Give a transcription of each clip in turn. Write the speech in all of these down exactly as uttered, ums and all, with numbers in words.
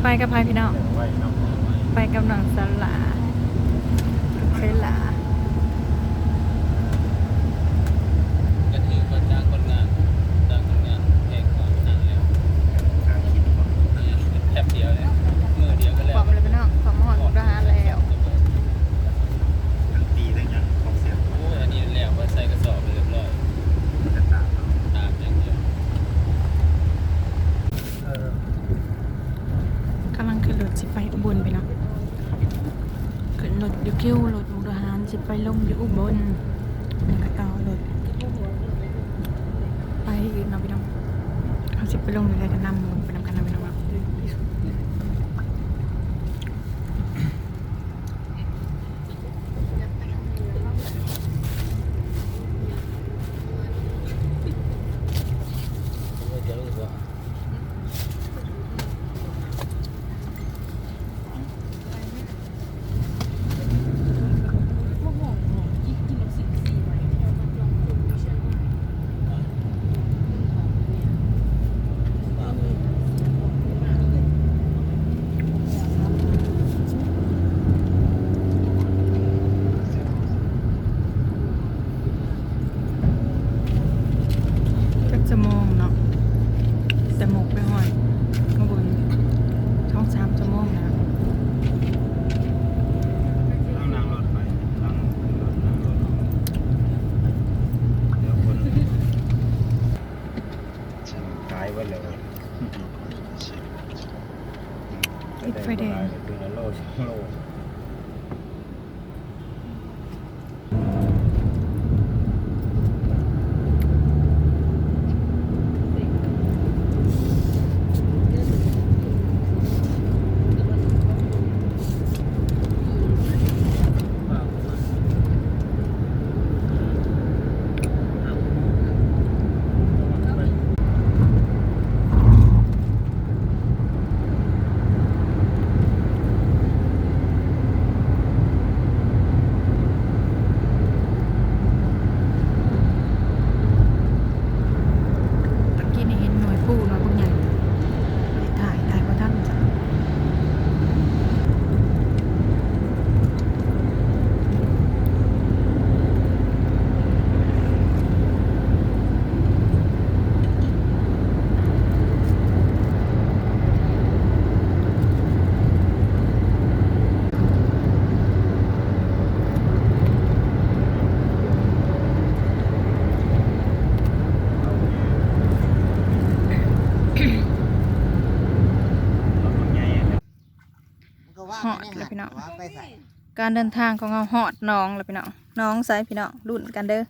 ไปกับไผพี่น้อง ไปกับน้องสลา เคยหลา ก็ถือว่าจ้างคนงาน จ้างคนงานแพงกว่านั่นแล้ว แป๊บเดียวเลย มื้อเดียวก็แล้ว พร้อมแล้วพี่น้อง พร้อมฮอดมุกดาหารแล้ว ทั้งตีทั้งหยัง ครบเสียง โอ้ย อันนี้แล้วก็ใส่กระสอบเรียบร้อย มันจะตากเอา ตากอย่างเดียว เออ กำลังขึ้นรถสิไปอุบลพี่น้อง ขึ้นรถอยู่คิวรถมุกดาหารสิไปลงอยู่อุบล แล้วก็ต่อรถไปอีกเนาะพี่น้อง เขาสิไปลงอยู่ใดก็นำลงไปนำกันนะพี่น้องเนาะ จักชั่วโมงเนาะ แต่หมกไปฮอดมาบนสองสามชั่วโมงนะ นั่งนั่งรถไป นั่งรถ นั่งรถ เดี๋ยวคนขายไว้เลย ติดไฟแดง คือละโลสองโล ตะกี้นี่เห็นหน่วยปูหน่วยบักใหญ่ ถ่าย ถ่ายบ่ทันจ้ะ ฮอดแล้วพี่น้อง การเดินทางของเราฮอดหนองแล้วพี่น้อง หนองไสพี่น้อง ลุ้นกันเด้อ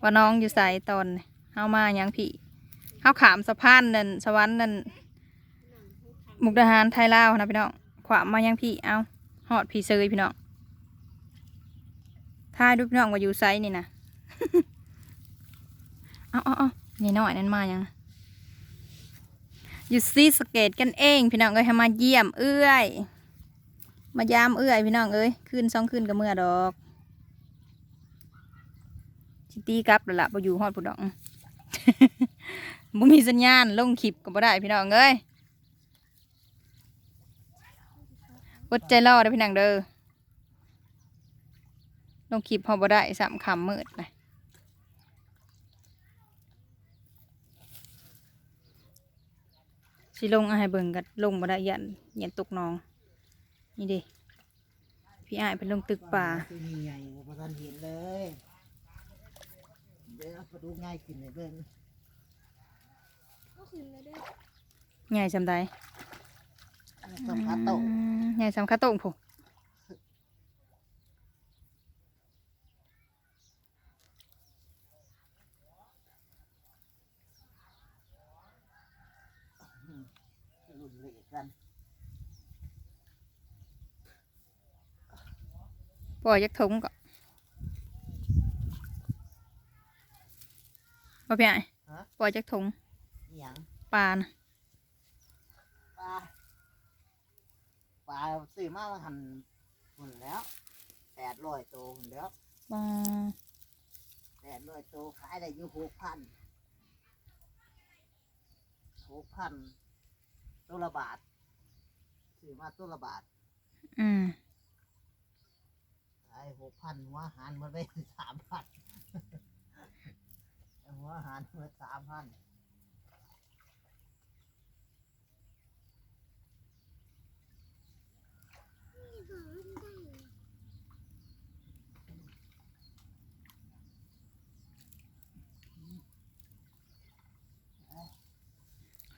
ว่าหนองอยู่ไสตอนนี้ เฮามายังพี่ เฮาข้ามสะพานนั่น สวรรค์นั่น มุกดาหารไทยลาวนะพี่น้อง ข้ามมายังพี่ เอ้า ฮอดพี่เซยพี่น้อง ถ่ายดูพี่น้องว่าอยู่ไสนี่นะ เอาเอาเอา นี่น้อยนั่นมายัง อยู่ศรีสะเกษกันเองพี่น้องเอ้ย ให้มาเยี่ยมเอื้อย มายามเอื้อยพี่น้องเอ้ย คืนสองคืนก็เมือดอก สิตีกลับแล้วล่ะ บ่อยู่ฮอดพุ้นดอก บ่มีสัญญาณ ลงคลิปก็บ่ได้พี่น้องเอ้ย อดใจรอเด้อพี่น้องเด้อ ลงคลิปเฮาบ่ได้ ซ้ำค่ำมืดเลย สิลงเอาให้เบิ่งก็ลงบ่ได้ ย้าน ย้านตกหนอง นี่เด้ พี่อ้ายเพิ่นลงตึกปลา ตัวนี้ใหญ่กว่าบ่ทันเห็นเลย เดี๋ยวเอาปลาดุกง่ายขึ้นให้เบิ่ง ใหญ่ส่ำใด สำคัญโต อืม ใหญ่ส่ำขาโต้งพุ้น รุ่นเลขกัน ปล่อยจักถุงก็ บ่พี่อ้าย ฮะ ปล่อยจักถุง อิหยัง ปลานะ ปลา ปลาซื้อมาว่าหั่นพุ้นแล้ว แปดร้อยโตพุ้นแล้ว ปลา แปดร้อยโต ขายได้อยู่หกพัน หกพัน โตละบาท ซื้อมาตัวละบาท อืม ขายหกพัน หัวอาหารหมดไป สามพัน หัวอาหารหมด สามพัน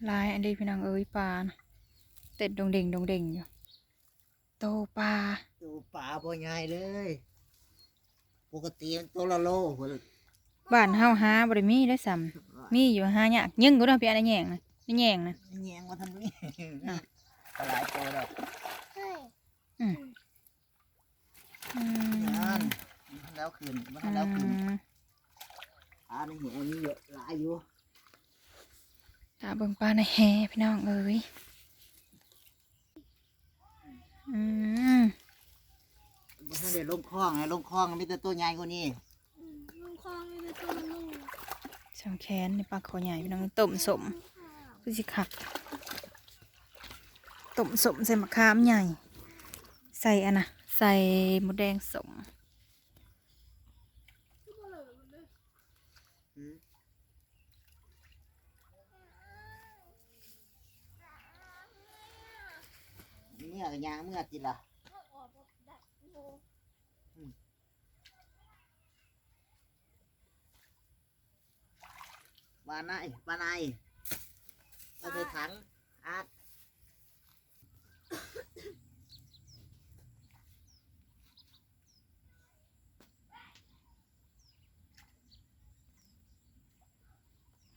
หลายอันเด้พี่น้องเอ้ย ปลานะ เต้นโด่งเด่งโด่งเด่งอยู่ โตปลา โตปลาบ่ใหญ่เลย ปกติมันโตละโลพุ้น บ้านเฮาหาบ่ได้มีได้ซ้ำ มีอยู่หายาก ยิงกูเด้อพี่อันแยงนะ ไม่แยงนะ แยงว่าทันมี ปลาหลายโตแล้ว อืม อืม นั่น มันแล้วขึ้น มันแล้วขึ้น อืม ปลาในแหมีเยอะหลายอยู่ ตาเบิ่งปลาในแหพี่น้องเอ้ย อืม บ่ทันได้ลงคลองนะ ลงคลองมีแต่ตัวใหญ่กว่านี้ อืม ลงคลองมีแต่ตัวน้อย สองแขนนี่ปลาคอใหญ่พี่น้อง ต้มส้ม คือสิคัก ต้มส้มใส่มะขามใหญ่ ใส่อันน่ะ ใส่มดแดงส้ม อืม เมื่อก็ย่างเมื่อติล่ะ อืม ปลาใน ปลาใน เอาใส่ถัง อัด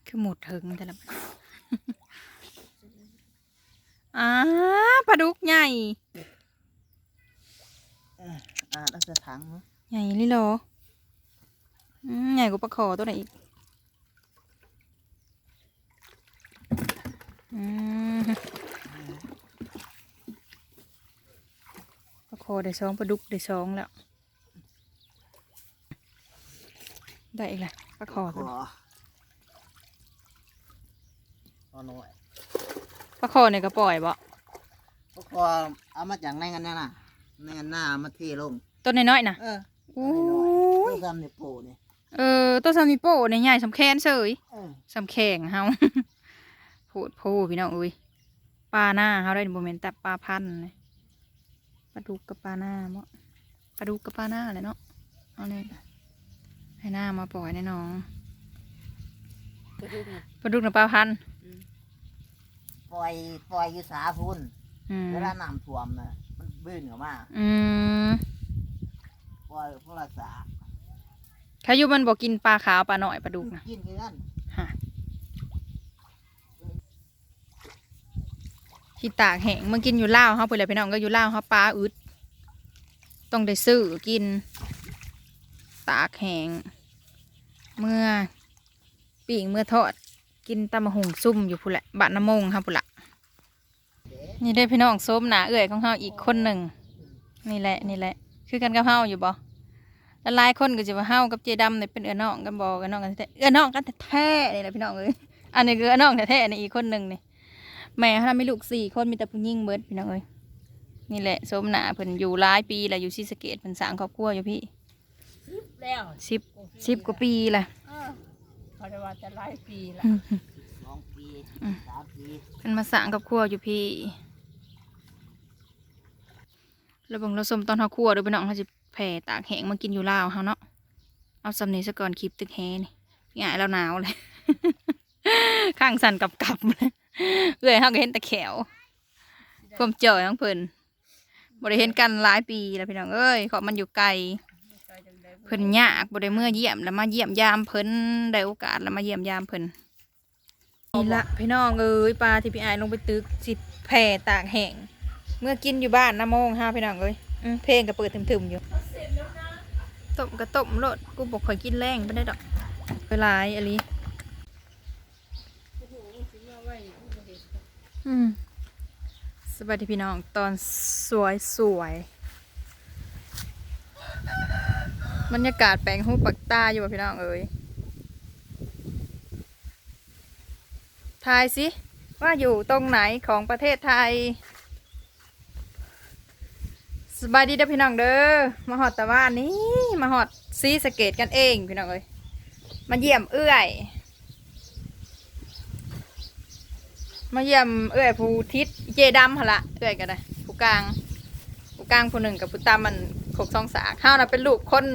คือหมดเถิงแต่ละ อ่า ปลาดุกใหญ่ อ่า เอาใส่ถังเนาะ ใหญ่เลยเหรอ อืม ใหญ่กว่าปลาขอตัวไหนอีก อืม ปลาขอได้สอง ปลาดุกได้สองแล้ว ได้อีกแล้ว ปลาขอ ขอ ตัวนี้ ขอน้อย ปลาขอเนี่ยก็ปล่อยบ่ ปลาขอเอามาจากในกันนั่นน่ะ ในกันหน้าเอามาเทลง ต้นน้อยๆน่ะ เออ โอ้ย ตัวซ้ำนี่โปนี่ เออ ตัวซ้ำนี่โปนี่ใหญ่สำแขนเสย เออ สำแขงเฮา โพดโพพี่น้องเอ้ย ปลาหน้าเฮาได้บ่แม่นแต่ปลาพันธุ์เลย ปลาดุกกับปลาหน้าเนาะ ปลาดุกกับปลาหน้าแหละเนาะ เอาเลย ให้หน้ามาปล่อยในหนอง ปลาดุกน่ะ ปลาดุกน่ะปลาพันธุ์ อืม ปล่อย ปล่อยอยู่สาพุ้น อืม เวลาน้ำท่วมน่ะ มันบึ้นเข้ามา อืม ปล่อยพวกละสา ถ้าอยู่มันบ่กินปลาขาวปลาน้อยปลาดุกน่ะ กินคือกัน ฮะ สิตากแห้งมากินอยู่ลาวเฮาพู้นแหละพี่น้อง ก็อยู่ลาวเฮาปลาอึด ต้องได้ซื้อกิน ตากแห้ง เมื่อปิ้งเมื่อทอด กินตำบักหุ่งซุ่มอยู่พู้นแหละ บ้านน้ำมงเฮาพู้นละ นี่เด้อพี่น้อง โซมหน้าเอื้อยของเฮาอีกคนหนึ่ง นี่แหละ นี่แหละ คือกันกับเฮาอยู่บ่ หลายๆคนก็สิว่าเฮากับเจดำนี่เป็นเอื้อน้องกันบ่ เอื้อน้องกันแท้ๆ เอื้อน้องกันแท้ๆ นี่แหละพี่น้องเอ้ย อันนี้คือเอื้อน้องแท้ๆ นี่อีกคนหนึ่งนี่ แม่เฮามีลูกสี่คน มีแต่ผู้หญิงเบิดพี่น้องเอ้ย นี่แหละ โซมหน้าเพิ่นอยู่หลายปีแล้ว อยู่ศรีสะเกษ เพิ่นสร้างครอบครัวอยู่พี้ สิบแล้ว สิบ สิบกว่าปีละ เออ เขาได้ว่าจะหลายปีละ อืม สองปี อืม สามปี เพิ่นมาสร้างครอบครัวอยู่พี้ แล้วเบิ่งเราส้มตอนเฮาคั่วเด้อพี่น้อง เฮาสิแผ่ตากแห้งมากินอยู่ลาวเฮาเนาะ เอาส่ำนี้ซะก่อน คลิปตึกแฮนี่ ง่ายแล้วหนาวเลย ข้างสั่นกับๆ เลย เอื้อยเฮาก็เห็นแต่แขว ความจ่อยของเพิ่น บ่ได้เห็นกันหลายปีแล้วพี่น้องเอ้ย เพราะมันอยู่ไกล เพิ่นยาก บ่ได้เมือเยี่ยม แล้วมาเยี่ยมยามเพิ่น ได้โอกาสแล้วมาเยี่ยมยามเพิ่น นี่ละพี่น้องเอ้ย ปลาที่พี่อ้ายลงไปตึก สิแผ่ตากแห้ง เมือกินอยู่บ้านน้ำมงเฮาพี่น้องเอ้ย อืม เพลงก็เปิดถึมๆ อยู่ ต้มก็ต้มโลด กูบ่ค่อยกินแลงปานใดดอก หลายอีหลี อืม สบายดีพี่น้อง ตอนสวยๆ บรรยากาศแปลกหูแปลกตาอยู่บ่พี่น้องเอ้ย ทายสิ ว่าอยู่ตรงไหนของประเทศไทย สบายดีเด้อพี่น้องเด้อ มาฮอดตะวันนี้ มาฮอดศรีสะเกษกันเองพี่น้องเอ้ย มาเยี่ยมเอื้อย มาเยี่ยมเอื้อยผู้ติดเจดำหั่นละ เอื้อยก็ได้ ผู้กลาง ผู้กลางผู้หนึ่งกับผู้ต่ำมันคกสองสาก เฮาน่ะเป็นลูกคน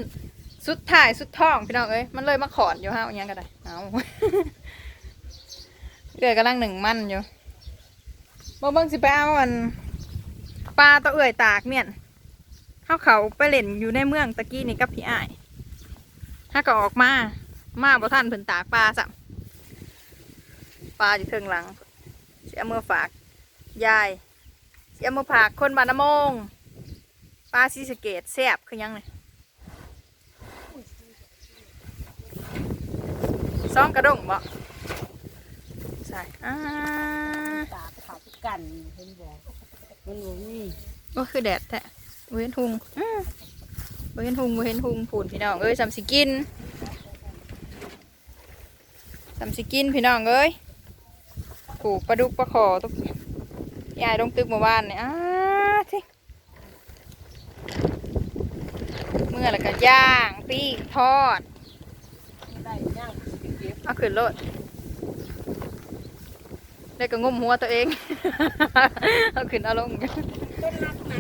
สุดท้ายสุดท้องพี่น้องเอ้ย มันเลยมาขอนอยู่ เฮาอิหยังก็ได้ เอา เอื้อยกำลังหนึ่งมันอยู่ บ่เบิ่งสิไปเอาอัน ปลาตัวเอื้อยตากเมียน เฮาเข้าไปเล่นอยู่ในเมืองตะกี้นี่กับพี่อ้าย เฮาก็ออกมา มาบ่ทันเพิ่นตากปลาซ้ำ ปลาอยู่เทิงหลัง สิเอามือฝากยาย สิเอามือฝากคนบ้านนาโมง ปลาศรีสะเกษแซ่บคือหยังนี่ สองกระด้งบ่ ใส่ อ่า ตาเขากัน เห็นบ่ มันบ่มี โอ้ คือแดดแท้ บ่เห็นหุง อือ บ่เห็นหุง บ่เห็นหุง พู้นพี่น้องเอ้ย ส่ำสิกิน ส่ำสิกินพี่น้องเอ้ย ผูกปลาดุกปลาข่อ ตุ๊ก ยายลงตึกเมื่อวานนี่ อ้า เมื่อแล้วก็ย่าง ปิ้ง ทอด ได้ย่าง เอาขึ้นโลด แล้วก็งมหัวตัวเอง เอาขึ้นเอาลง ต้นรักนะ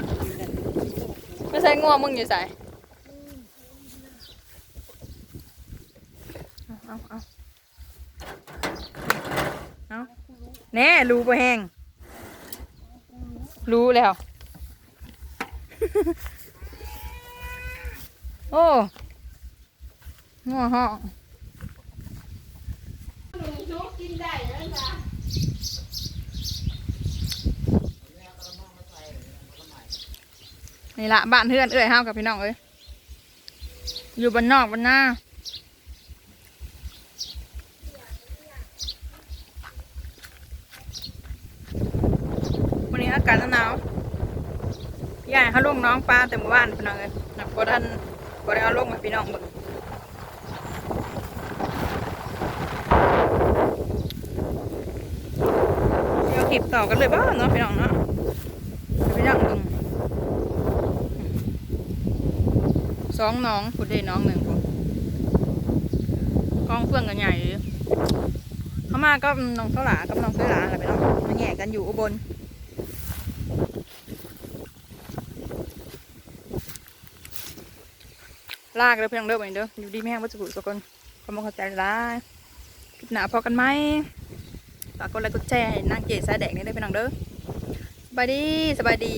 ไม่ใช่ง่วงมึงอยู่ใส่ เอาเอาเอา เอา แน่ รู้บ่แห้ง รู้แล้ว โอ้ งัวฮ้อง นี่ละบ้านเฮือนเอื้อยเฮากับพี่น้องเอ้ย อยู่บ้านนอกบ้านนา วันนี้อากาศหนาว ยายเขาลงน้องปลาแต่เมื่อวานพี่น้องเอ้ย นะ บ่ทัน บ่ได้เอาลงมาพี่น้องเบิ่ง เดี๋ยวคลิปต่อกันเลยบ้างเนาะพี่น้องเนาะ พี่น้องเบิ่ง สองหนอง พุ้นเด้หนองหนึ่งพุ้น กองเฟืองกันใหญ่อยู่ เขามาก็น้องโซหลากับน้องโซหลาแหละพี่น้อง มาแยกกันอยู่อุบล ลากันเลยพี่น้องเด้อ วันนี้เด้อ อยู่ดีมีแฮงบ่สุขสุขคน ขอบคุณขอบใจหลาย คลิปหน้าพบกันใหม่ ฝากกดไลค์กดแชร์ให้นางเก๋สายแดงนี่เด้อพี่น้องเด้อ สบายดี สบายดี